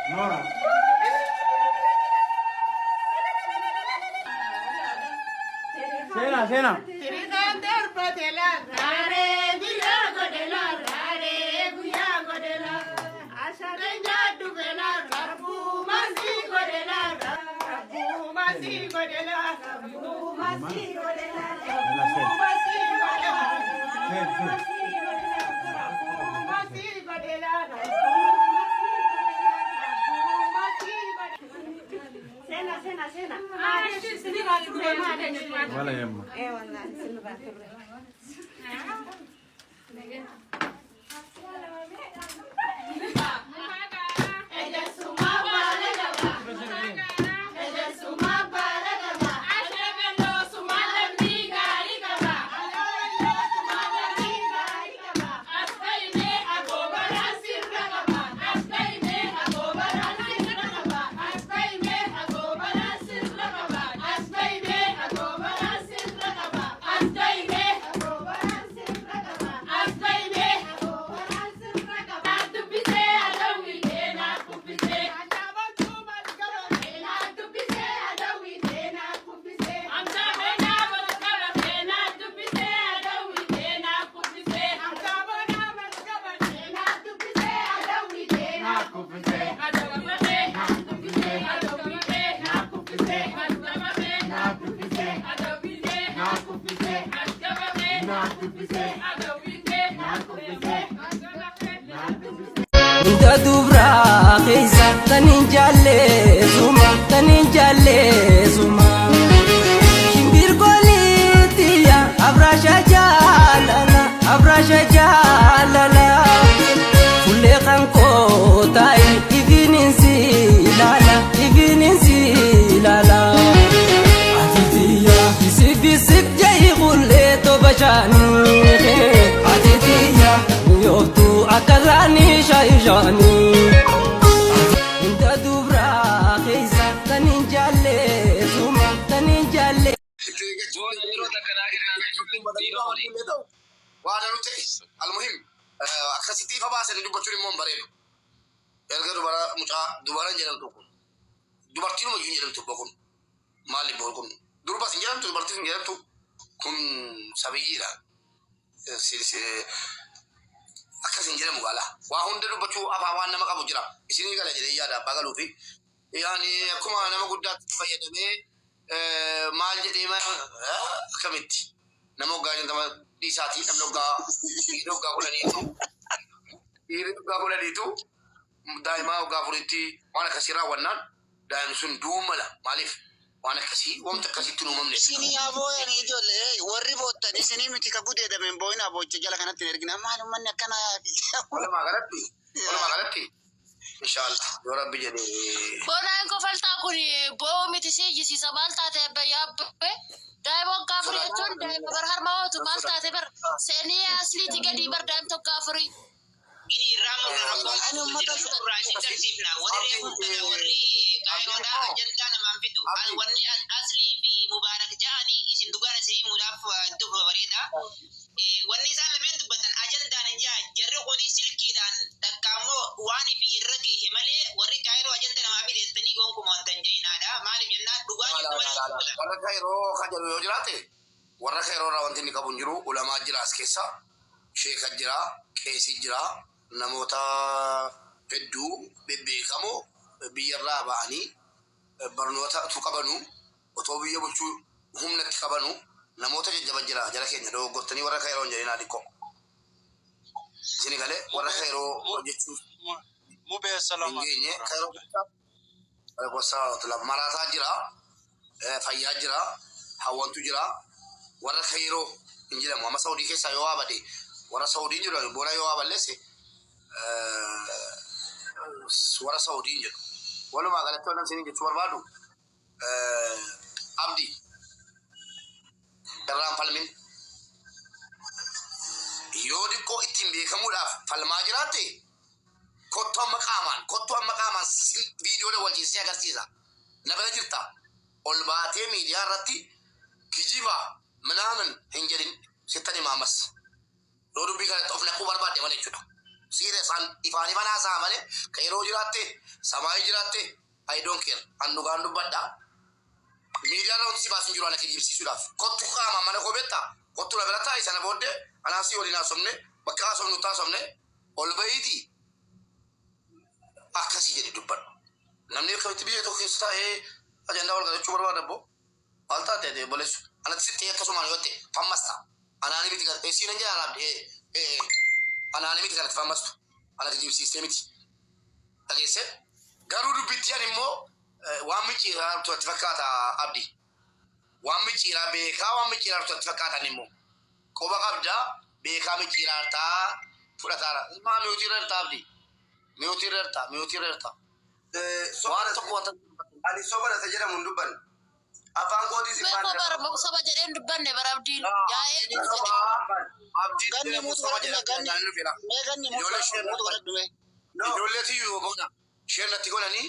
Noora. Seenaa seenaa. Seen seen. Wala yemma. Inta dubraa keessa tan hin jaalleessuma tan hin jaalleessuma. Shimbirgooliitiya abraasha jaalala abraasha jaalala. Fuullee kan koo taa'i ifiniin si ilaala ifiniin si ilaala. Atitiyya bisik bisik jahi qullee tobashaanii. Atitiyya yooftuu akka raanii shaayishaanii. Inta dubraa keessa tan hin jaalleessuma tan hin jaalle. Boona yeroo takka naa kennaa dhiiroo waliin. Waa danuu ta'e almuhim akkasitti ifa baasanii dubbachuun immoo hin bareedu. Erga dubara mucaa dubara hin jedhamtu kun dubartiinuma iyyuu hin jedhamtu obbo kun maali boor kun durbas hin jedhamtu dubartiin hin jedhamtu kun sabiyyiidha. Akkas hin jedhamu gaala. Waa hunda dubbachuu afaan waan nama qabu jira. Isinii gala jedhee yaada abbaa galuu fi yaani akkuma nama guddaatti fayyadamee maal jedhee akkamitti nama waggaa 50 dhiisaatii namni waggaa dhiirri waggaa 10tu dhiirri waggaa 10tu daa'imaa waggaa 4tti waan akkasii raawwannaan daa'imni sun du'uu mala maaliif waan akkasii wanta akkasitti hin uumamne. Isinii haa booyanii ijoollee warri boottan isinii miti ka gudeedame hin booyinaa boocha jala kanatti hin ergina maal ummanni akkana. Walumaa galatti inshaallah yoo rabbi jedhe. Bonaan kofaltaa kun bo'oo miti si iyyisiisa. Maal taate abbayyaa abbe? Daa'ima waggaa 4 jechuun daa'ima bar harma hootu. Maal taate bar seenii asliitii gadii bar daa'ima waggaa 4. Gini irraa murraa Ani uummata irraa isin garsiifna. Warri reefu warri Kaayiroodhaa ajandaa namaan fidu. Wanni Aslii fi Mubaarak ja'anii isin dhugaan isin himuudhaaf hedduu bareeda. Wanni isaan lameen dubbatan ajandaan hin jaa jarri kuni silkiidhaan takka ammoo waan ifi irra gahe malee warri Kaayiroo ajanda namaa fideettanii gonkumaa wanta hin ja'inaadha. Maaliif jennaan dhugaa jirtu malee dubbatan. Warra Kaayiroo kan jedhu yoo jiraate warra Kaayiroo irraa wanti inni qabu hin jiru. Ulamaa jira as keessa, sheeka jira, qeesii jira, namoota hedduu bebbeekamoo biyyarraa ba'anii barnoota utuu qabanu otoo biyya bulchuu humnatti qabanu namoota jajjaba jira. Jara keenya dogoggortanii warra Kaayiroo hin jedhinaa xiqqoo. Isin galee warra Kaayiroo hojjechuu Mubee hin salaam geenye. Kaayiroo keessa maraataa jira, fayyaa jira, hawwantu jira. Warra Kaayiroo hin jedhamu. Amma Saudii keessaa yoo waa bade warra Saudii hin jedhu, boona yoo waa balleesse warra Saudii hin jedhu. Walumaa galatti wannan isin jechuu barbaadu, Abdi irraan falmin. Yoo xiqqoo ittiin beekamuudhaaf falmaa jiraatte kottu amma qaamaan, kottu amma qaamaan viidiyoo wajjin si agarsiisa. Na bira jirta. Ol baatee miidiyaa irratti kijiba minaamin hin jedhin sittan hima ammas. Yoo dubbii kanatti of naquu barbaadde malee jechuudha. Serious an ifaan ifaan haasa'a malee ka yeroo jiraatte samaayii jiraatte, I don't care. An dhugaan dubbadha. Miidiyaa irra wanti si baasu hin jiru ana kijibsiisuudhaaf. Kottu qaama mana koo beektaa? Kottu na bira taa'i, sana booddee anaa si waliin haasofne, bakka haasofnu taasofne, ol bahiitii akkasii jedhi dubbadhu. Namni akkamitti biyya tokko keessa taa'ee ajandaa wal galachuu barbaada abboo? Maal taate ati obboleessu? Anatti sitti akkasumaan yoo ta'e fammasta. Anaani miti kan siin hin jedhan abdi, anaani miti kanatti fammastu. Ana kijibsiistee miti. Dhageesse? Garuu dubbittii ani immoo waan micciiraa turte fakkaata abdi. Waan micciiraa beekaa, waan micciiraa turte fakkaatan immoo. Quba qabdaa, beekaa micciiraa taa fudhataara. Maa mute irra jirta abdi? Mute irra jirta, mute irra jirta. Waan tokko wanta Ani soba dha jedhamu hin dubbanne. Afaan kootiis hin Beekoo baanne. bara soba jedheen dubbanne bara abdiin yaa'ee jedhe. Abdiin Ganni mute soba godhadhu mee jedha. ganni. Mee ganni mute Ijoollee godhadhu, mute godhadhu mee. No. Ijoollee tiyyuu boona isheen natti godhanii.